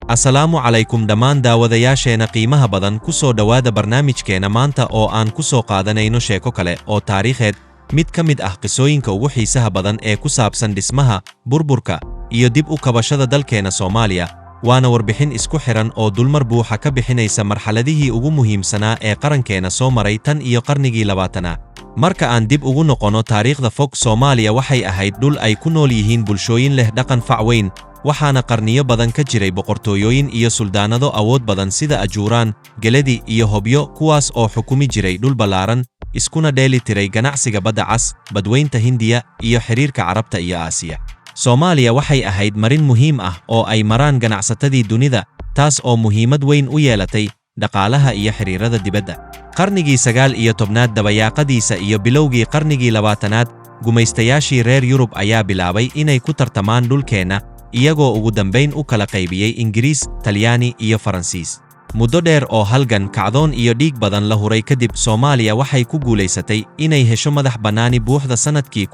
Asalaamu calaykum dhammaan daawadayaasheena qiimaha badan, ku soo dhowaada barnaamijkeena maanta oo aan ku soo qaadanayno sheeko kale oo taariikheed, mid ka mid ah qisooyinka ugu xiisaha badan ee ku saabsan dhismaha, burburka iyo dib u kabashada dalkeena Soomaaliya. Waana warbixin isku xiran oo dulmar buuxa ka bixinaysa marxaladihii ugu muhiimsanaa ee qarankeena soo maray tan iyo qarnigii 20aad. Marka aan dib ugu noqono taariikhda fog, Soomaaliya waxay ahayd dhul ay ku nool yihiin bulshooyin leh dhaqan fac weyn, waxaana qarniyo badan ka jiray boqortooyooyin iyo suldaanado awood badan sida Ajuuraan, Geledi iyo Hobyo, kuwaas oo xukumi jiray dhul ballaaran, iskuna dheeli tiray ganacsiga Badda Cas, Badweynta Hindiya iyo xiriirka Carabta iyo Aasiya. Soomaaliya waxay ahayd marin muhiim ah oo ay maraan ganacsatadii dunida, taas oo muhiimad weyn u yeelatay dhaqaalaha iyo xiriirada dibadda. Qarnigii 19aad dabayaaqadiisa iyo bilowgii qarnigii 20aad, gumaystayaashii reer Yurub ayaa bilaabay inay ku tartamaan dhulkeenna, iyagoo ugu dambayn u kala qaybiyey Ingiriis, Talyaani iyo Faransiis. Muddo dheer oo halgan, kacdoon iyo dhiig badan la huray kadib, Soomaaliya waxay ku guulaysatay inay hesho madax bannaani buuxda sannadkii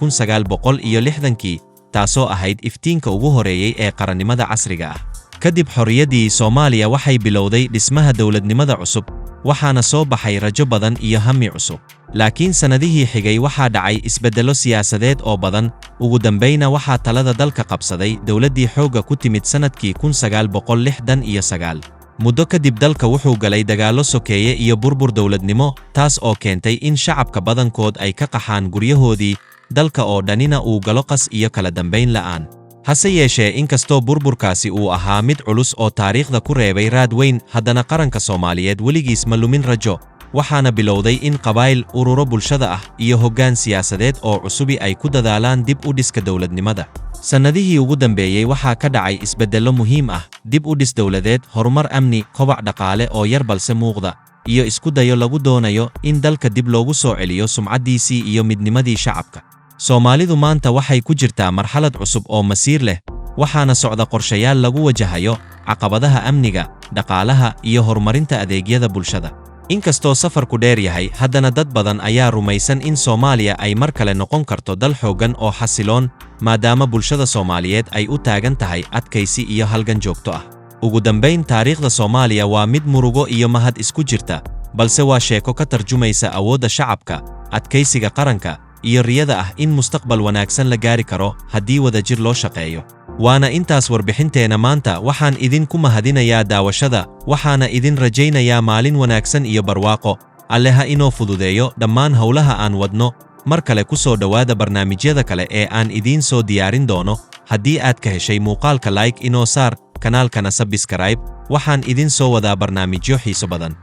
1960kii, taasoo ahayd iftiinka ugu horeeyey ee qarannimada casriga ah. Kadib xorriyaddii, Soomaaliya waxay bilowday dhismaha dowladnimada cusub, waxaana soo baxay rajo badan iyo hammi cusub. Laakiin sannadihii xigay waxaa dhacay isbeddello siyaasadeed oo badan. Ugu dambayna waxaa talada dalka qabsaday dowladdii xoogga ku timid sannadkii 1969. Muddo kadib dalka wuxuu galay dagaallo sokeeye iyo burbur dowladnimo, taas oo keentay in shacabka badankood ay ka qaxaan guryahoodii, dalka oo dhanina uu galo qas iyo kala dambayn la'aan. Hase yeeshee, inkastoo burburkaasi uu ahaa mid culus oo taariikhda ku reebay raad weyn, haddana qaranka Soomaaliyeed weligiis ma lumin rajo, waxaana bilowday in qabaayl, ururo bulshada ah iyo hoggaan siyaasadeed oo cusubi ay ku dadaalaan dib u dhiska dowladnimada. Sannadihii ugu dambeeyey waxaa ka dhacay isbeddello muhiim ah: dib u dhis dowladeed, horumar amni, kobac dhaqaale oo yar balse muuqda, iyo isku dayo lagu doonayo in dalka dib loogu soo celiyo sumcaddiisii iyo midnimadii shacabka. Soomaalidu maanta waxay ku jirtaa marxalad cusub oo masiir leh, waxaana socda qorshayaal lagu wajahayo caqabadaha amniga, dhaqaalaha iyo horumarinta adeegyada bulshada. Inkastoo safarku dheer yahay, haddana dad badan ayaa rumaysan in Soomaaliya ay mar kale noqon karto dal xooggan oo xasiloon, maadaama bulshada Soomaaliyeed ay u taagan tahay adkaysi iyo halgan joogto ah. Ugu dambayn, taariikhda Soomaaliya waa mid murugo iyo mahad isku jirta, balse waa sheeko ka tarjumaysa awoodda shacabka, adkaysiga qaranka iyo riyada ah in mustaqbal wanaagsan la gaari karo haddii wadajir loo shaqeeyo. Waana intaas warbixinteenna maanta. Waxaan idin ku mahadinayaa daawashada, waxaana idin rajaynayaa maalin wanaagsan iyo barwaaqo. Alle ha inoo fududeeyo dhammaan howlaha aan wadno. Mar kale ku soo dhowaada barnaamijyada kale ee aan idiin soo diyaarin doono. Haddii aad ka heshay muuqaalka, like inoo saar, kanaalkana subscribe. Waxaan idin soo wadaa barnaamijyo xiiso badan.